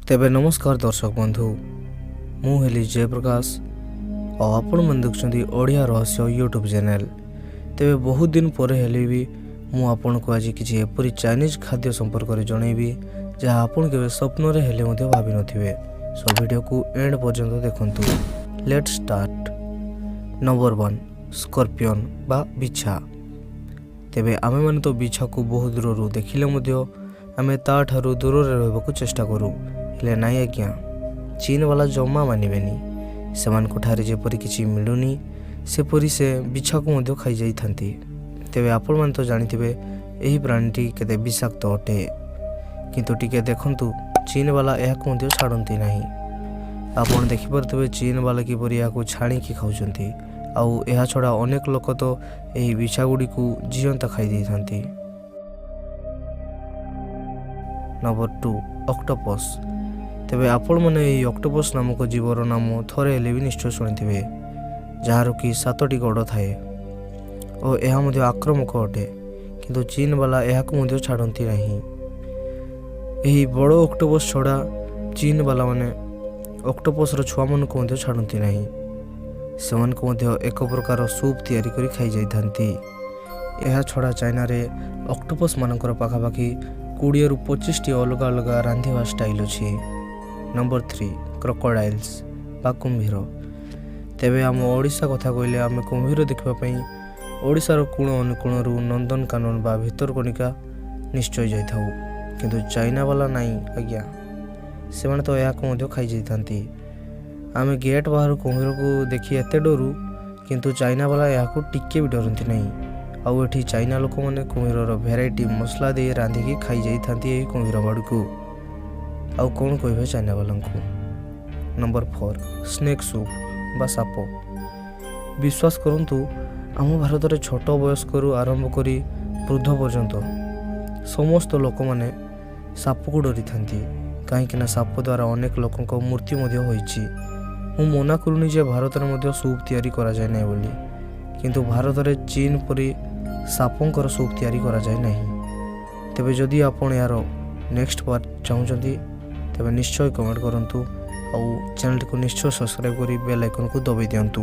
ତେବେ ନମସ୍କାର ଦର୍ଶକ ବନ୍ଧୁ, ମୁଁ ହେଲି ଜୟପ୍ରକାଶ ଆଉ ଆପଣମାନେ ଦେଖୁଛନ୍ତି ଓଡ଼ିଆ ରହସ୍ୟ ୟୁଟ୍ୟୁବ୍ ଚ୍ୟାନେଲ୍। ତେବେ ବହୁତ ଦିନ ପରେ ହେଲେ ବି ମୁଁ ଆପଣଙ୍କୁ ଆଜି କିଛି ଏପରି ଚାଇନିଜ୍ ଖାଦ୍ୟ ସମ୍ପର୍କରେ ଜଣାଇବି, ଯାହା ଆପଣ କେବେ ସ୍ୱପ୍ନରେ ହେଲେ ମଧ୍ୟ ଭାବିନଥିବେ। ସୋ ଭିଡ଼ିଓକୁ ଏଣ୍ଡ ପର୍ଯ୍ୟନ୍ତ ଦେଖନ୍ତୁ। Let's start. Number 1, scorpion ବା ବିଛା। ତେବେ ଆମେମାନେ ତ ବିଛାକୁ ବହୁତ ଦୂରରୁ ଦେଖିଲେ ମଧ୍ୟ ଆମେ ତାଠାରୁ ଦୂରରେ ରହିବାକୁ ଚେଷ୍ଟା କରୁ। ହେଲେ ନାଇଁ ଆଜ୍ଞା, ଚୀନବାଲା ଜମା ମାନିବେନି। ସେମାନଙ୍କ ଠାରେ ଯେପରି କିଛି ମିଳୁନି, ସେପରି ସେ ବିଛାକୁ ମଧ୍ୟ ଖାଇଯାଇଥାନ୍ତି। ତେବେ ଆପଣମାନେ ତ ଜାଣିଥିବେ ଏହି ପ୍ରାଣୀଟି କେତେ ବିଷାକ୍ତ ଅଟେ। କିନ୍ତୁ ଟିକେ ଦେଖନ୍ତୁ, ଚୀନବାଲା ଏହାକୁ ମଧ୍ୟ ଛାଡ଼ନ୍ତି ନାହିଁ। ଆପଣ ଦେଖିପାରୁଥିବେ ଚୀନବାଲା କିପରି ଏହାକୁ ଛାଣିକି ଖାଉଛନ୍ତି। ଆଉ ଏହା ଛଡ଼ା ଅନେକ ଲୋକ ତ ଏହି ବିଛା ଗୁଡ଼ିକୁ ଜିଅନ୍ତା ଖାଇ ଦେଇଥାନ୍ତି। Number 2, octopus. ତେବେ ଆପଣମାନେ ଏହି ଅକ୍ଟୋପସ୍ ନାମକ ଜୀବର ନାମ ଥରେ ହେଲେ ବି ନିଶ୍ଚୟ ଶୁଣିଥିବେ, ଯାହାର କି ସାତଟି ଗୋଡ଼ ଥାଏ ଓ ଏହା ମଧ୍ୟ ଆକ୍ରମକ ଅଟେ। କିନ୍ତୁ ଚୀନବାଲା ଏହାକୁ ମଧ୍ୟ ଛାଡ଼ନ୍ତି ନାହିଁ। ଏହି ବଡ଼ ଅକ୍ଟୋପସ୍ ଛଡ଼ା ଚୀନବାଲା ମାନେ ଅକ୍ଟୋପସ୍ର ଛୁଆମାନଙ୍କୁ ମଧ୍ୟ ଛାଡ଼ନ୍ତି ନାହିଁ। ସେମାନଙ୍କୁ ମଧ୍ୟ ଏକ ପ୍ରକାର ସୁପ୍ ତିଆରି କରି ଖାଇଯାଇଥାନ୍ତି। ଏହା ଛଡ଼ା ଚାଇନାରେ ଅକ୍ଟୋପସ୍ ମାନଙ୍କର ପାଖାପାଖି 20ରୁ 25ଟି ଅଲଗା ଅଲଗା ରାନ୍ଧିବା ଷ୍ଟାଇଲ୍ ଅଛି। ନମ୍ବର 3, କ୍ରୋକୋଡାଇଲ୍ସ ବା କୁମ୍ଭୀର। ତେବେ ଆମ ଓଡ଼ିଶା କଥା କହିଲେ ଆମେ କୁମ୍ଭୀର ଦେଖିବା ପାଇଁ ଓଡ଼ିଶାର କୋଣ ଅନୁକୋଣରୁ ନନ୍ଦନକାନନ ବା ଭିତରକନିକା ନିଶ୍ଚୟ ଯାଇଥାଉ। କିନ୍ତୁ ଚାଇନାବାଲା ନାଇଁ ଆଜ୍ଞା, ସେମାନେ ତ ଏହାକୁ ମଧ୍ୟ ଖାଇଯାଇଥାନ୍ତି। ଆମେ ଗେଟ୍ ବାହାରୁ କୁମ୍ଭୀରକୁ ଦେଖି ଏତେ ଡରୁ, କିନ୍ତୁ ଚାଇନାବାଲା ଏହାକୁ ଟିକେ ବି ଡରନ୍ତି ନାହିଁ। ଆଉ ଏଠି ଚାଇନା ଲୋକମାନେ କୁମ୍ଭୀରର ଭେରାଇଟି ମସଲା ଦେଇ ରାନ୍ଧିକି ଖାଇଯାଇଥାନ୍ତି ଏହି କୁମ୍ଭୀର ଗୁଡ଼ିକୁ। ଆଉ କ'ଣ କହିବେ ଚାଇନାବାଲାଙ୍କୁ? ନମ୍ବର 4, ସ୍ନେକ୍ ସୁପ୍ ବା ସାପ। ବିଶ୍ୱାସ କରନ୍ତୁ, ଆମ ଭାରତରେ ଛୋଟ ବୟସ୍କରୁ ଆରମ୍ଭ କରି ବୃଦ୍ଧ ପର୍ଯ୍ୟନ୍ତ ସମସ୍ତ ଲୋକମାନେ ସାପକୁ ଡରିଥାନ୍ତି, କାହିଁକିନା ସାପ ଦ୍ୱାରା ଅନେକ ଲୋକଙ୍କ ମୃତ୍ୟୁ ମଧ୍ୟ ହୋଇଛି। ମୁଁ ମନା କରୁନି ଯେ ଭାରତରେ ମଧ୍ୟ ସୁପ୍ ତିଆରି କରାଯାଏ ନାହିଁ ବୋଲି, କିନ୍ତୁ ଭାରତରେ ଚୀନ ପରି ସାପଙ୍କର ସୁପ୍ ତିଆରି କରାଯାଏ ନାହିଁ। ତେବେ ଯଦି ଆପଣ ଏହାର ନେକ୍ସଟ ପାର୍ଟ ଚାହୁଁଛନ୍ତି, ତେବେ ନିଶ୍ଚୟ କମେଣ୍ଟ କରନ୍ତୁ ଆଉ ଚ୍ୟାନେଲଟିକୁ ନିଶ୍ଚୟ ସବସ୍କ୍ରାଇବ୍ କରି ବେଲ୍ ଆଇକନ୍କୁ ଦବାଇ ଦିଅନ୍ତୁ।